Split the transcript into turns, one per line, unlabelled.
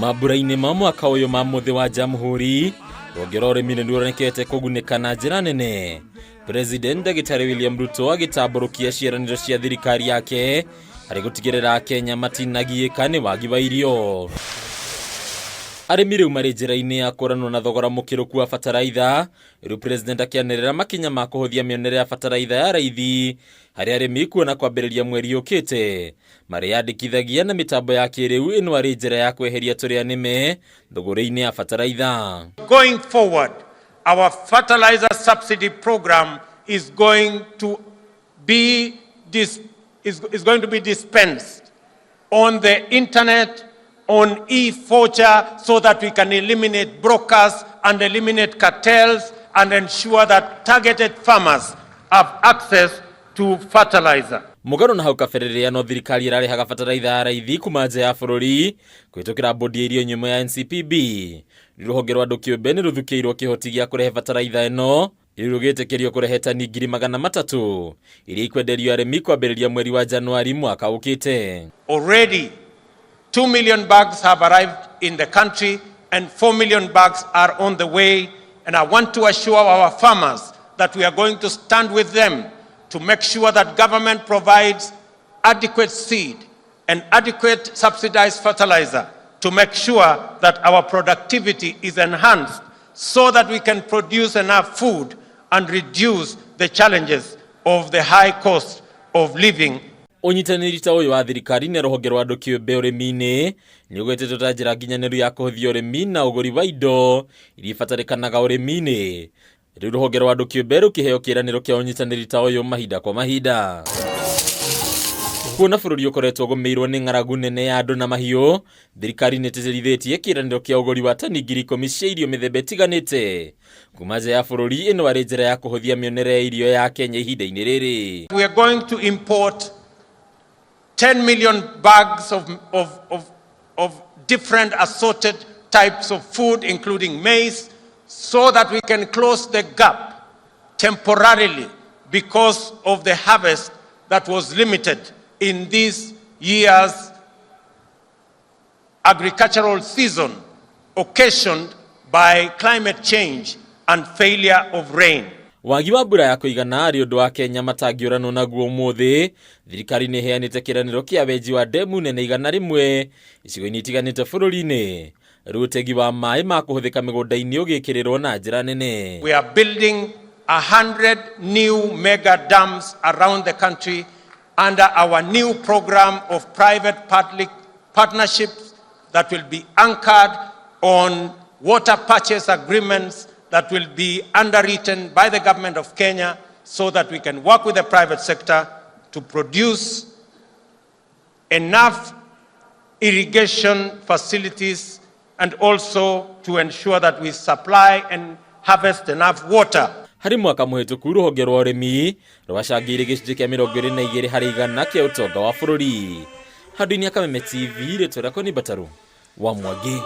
Mambura-inĩ ma mwaka ũyũ ma mũthĩ wa Jamhuri, rũhonge rwa ũrĩmi nĩ ruonekete kũgunĩka na njĩra nene. President Ndagĩtarĩ William Ruto agĩtambũrũkia ciĩranĩro cia thirikari yake harĩ gũtigĩrĩra Akenya matinagiĩka nĩ wagi wa irio. Arĩmi rĩu marĩ njĩra-inĩ ya kũranwo na thogora mũkĩrũku wa bataraitha, rĩu President akĩanĩrĩra makinya ma kũhũthia mĩonere ya bataraitha ya raithi harĩ arĩmi kuona kwambĩrĩria mweri ũkĩte marĩyandĩkithagia na mĩtambo ya kĩrĩu ĩno arĩ njĩra ya kweheria tũrĩa nĩme thũgũrĩ-inĩ ya bataraitha.
Going forward, our fertilizer subsidy program is going to be dis, is, is going to be dispensed on the internet, on e-voucher, so that we can eliminate brokers and eliminate cartels and ensure that targeted farmers have access to fertilizer.
Mũgarũ na hau kabere rĩrĩa no thirikari ĩrarĩhaga bataraitha ya raithi kuma nja ya bũrũri kũhĩtũkĩra bodi ya irio nyũmũ ya NCPB. Rĩu rũhonge rwa andũ kĩũmbe nĩ rũthukĩirwo kĩhoti gĩa kũrehe bataraitha ĩno rĩu rũgĩtĩkĩrio kũrehe tani 300,000 iria ikwenderio arĩmi kwambĩrĩria mweri wa Januari mwaka ũkĩte.
Already, 2 million bags have arrived in the country and 4 million bags are on the way. And I want to assure our farmers that we are going to stand with them to make sure that government provides adequate seed and adequate subsidized fertilizer to make sure that our productivity is enhanced so that we can produce enough food and reduce the challenges of the high cost of living.
Ũnyitanĩri ta ũyũ wa thirikari na rũhonge rwa andũ kĩũmbe ũrĩmi-inĩ nĩ ũgwetetwo ta njĩra nginyanĩru ya kũhũthia ũrĩmi na ũgũri wa indo iria ibatarĩkanaga ũrĩmi-inĩ. Rĩu rũhonge rwa andũ kĩũmbe rũkĩheo kĩĩranĩro kĩa ũnyitanĩri ta ũyũ mahinda kwa mahinda. Kuona bũrũri ũkoretwo ũgũmĩirwo nĩ ng'aragu nene ya andũ na mahiũ, thirikari nĩ ĩtĩtĩrithĩtie kĩĩranĩro kĩa ũgũri wa tani 10,000 cia irio mĩthemba ĩtiganĩte kuma nja ya bũrũri ĩno arĩ njĩra ya kũhũthia mĩonere ya irio ya Kenya ihinda-inĩ rĩrĩ.
We are going to import 10 million bags of different assorted types of food, including maize, so that we can close the gap temporarily because of the harvest that was limited in this year's agricultural season, occasioned by climate change and failure of rain.
Wagi wa mbura ya kũigana arĩ ũndũ wa Kenya matangĩũranwo naguo ũmũthĩ. Thirikari nĩ ĩheanĩte kĩĩranĩro kĩa wenji wa ndemu nene 100 icigo-inĩ itiganĩte bũrũri-inĩ, rĩu ũtegi wa maĩ ma kũhũthĩka mĩgũnda-inĩ ũgĩkĩrĩrwo na njĩra nene.
We are building 100 new mega dams around the country under our new program of private public partnerships that will be anchored on water purchase agreements that will be underwritten by the government of Kenya so that we can work with the private sector to produce enough irrigation facilities and also to ensure that we supply and harvest enough water.
Harĩ mwaka mũhĩtũku, rũhonge rwa ũrĩmi rwacangĩire gĩcunjĩ kĩa 22% kĩa ũtonga wa bũrũri. Handũ-inĩ ya Kameme TV, rĩtwa rĩakwa nĩ Mbataru wa Mwangi.